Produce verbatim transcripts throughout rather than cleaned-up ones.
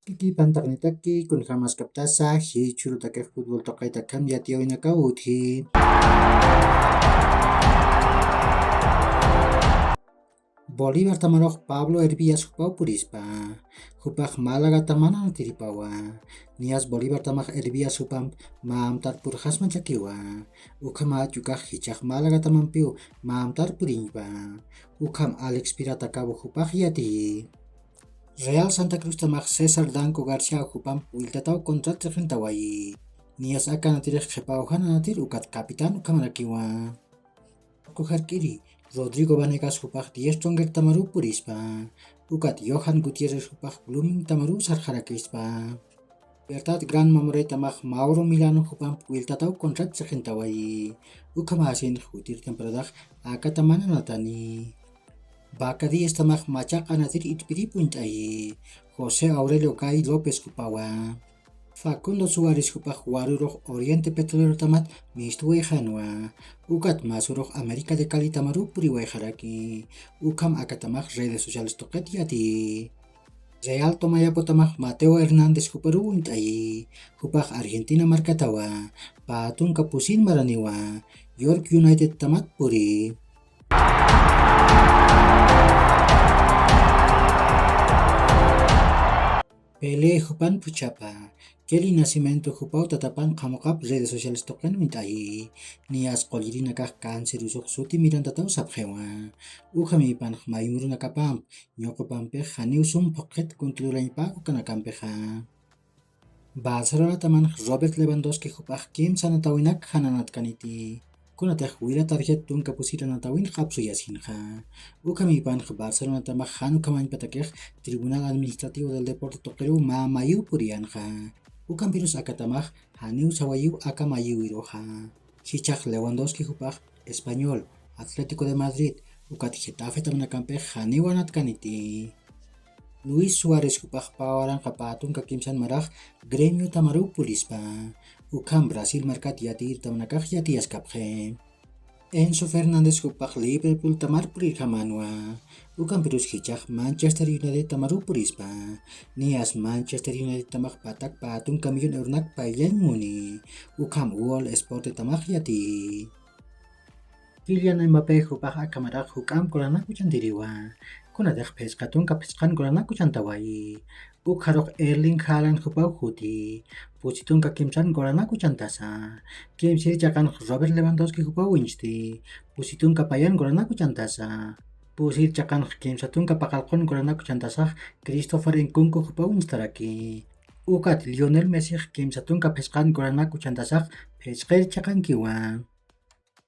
Kipantaqnitaki kunjamaskaptasa jichhurutakix fútbol tuqitakham yatiyawinakaw utji. Bolívar tamarux Pablo Hervías jupaw purispa, jupax Málaga tamana tiripawa. Niyas Bolívar tamax Hervías jupamp mä amtar purxasma chakiwa. Ukhama ch'ukax jichhax Málaga tamampiw mä amtar puriñpa. Ukham Alex Pirata Cabo jupax yatiyi. Real Santa Cruz tamax César Danco García jupamp wiltataw contrat chiqintawayi. Niyas aka natirix qhipaw jan anatir ukat capitán ukhamarakiwa. Uka jark'iri Rodrigo Vanegas jupax diez Strongest tamaruw purispa. Ukat Johan Gutiérrez jupax Blooming tamaruw sarxarakispa. Libertad Gran Mamoré tamax Mauro Milano jupamp wiltataw contrat chiqintawayi. Ukhamasin jutir temporadax aka tamana natani. Vaca Diez tamax machaq anatir irpirip uñt'ayi. José Aurelio Gay López jupawa. Facundo Suárez jupax warurux Oriente Petrolero tamat mistuwayxanwa. Ukat masurux América de Cali tamaruw puriwayxaraki. Ukham aka tamax redes sociales tuqit yatiyi. Real Tomayapo tamax Mateo Hernández juparuw uñt'ayi. Jupax Argentina markatawa. Pä tunka pusin maraniwa. York United tamat puri. Pelé jupan phuchhapa. Kelly Nacimiento jupaw tatapan qhamuqap redes sociales tuqin uñt'ayi. Niyas qullirinakax cáncer usux suti mirantataw sapxiwa. Ukhamipanx mayum runakapamp ñuqupampix janiw sum phuqhit controlañpa ukanakampixa. Barcelonatamanx Robert Lewandowski jupax kimsa anatawinak jan anatkaniti. Kunatix wira tarjet tunka pusir anatawinx apsuyasinxa. Ukhamipanx Barcelonatamax jan ukhamañpatakix Tribunal Administrativo del Deporte tuqiruw mä mayiw puriyanxa. Ukampirus akatamax janiw sawayiw aka mayiwiruxa. Jichhax Lewandowski jupax Español, Atlético de Madrid, ukat Getafe tamanakampix janiw anatkaniti. Luis Suárez jupax pä waranqa pä tunka kimsan marax Gremio tamaruw purispa. Ukham Brasil markat yatiyir tamanakax yatiyaskapxi. Enzo Fernández jupax Liverpool tamar purirjamanwa. Ukampirus jichhax Manchester United tamaruw purispa. Niyas Manchester United tamax patak pä tunka millón euronak payllañ muni. Ukham World Sport tamax yatiyi. Kylian Mbappé jupax akhamarax juk'amp golanak uchantiriwa. Kunatix phisqa tunka phisqan golanak uchantawayi. Ukxarux Erling Haaland jupaw juti. Pusi tunka kimsan golanak uchantasa. Kimsir chaqanx Robert Lewandowski jupaw wiñsti. Pusi tunka payan golanak uchantasa. Pusir chaqanx kimsa tunka paqallqun golanak uchantasax Christopher Nkunku jupaw wiñstaraki. Ukat Lionel Messix kimsa tunka phisqan golanak uchantasax phisqir chaqankiwa.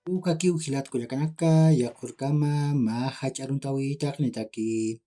Ukakiw jilat kullakanaka, yaqhurkama mä jach'a aruntäwitaqnitaki.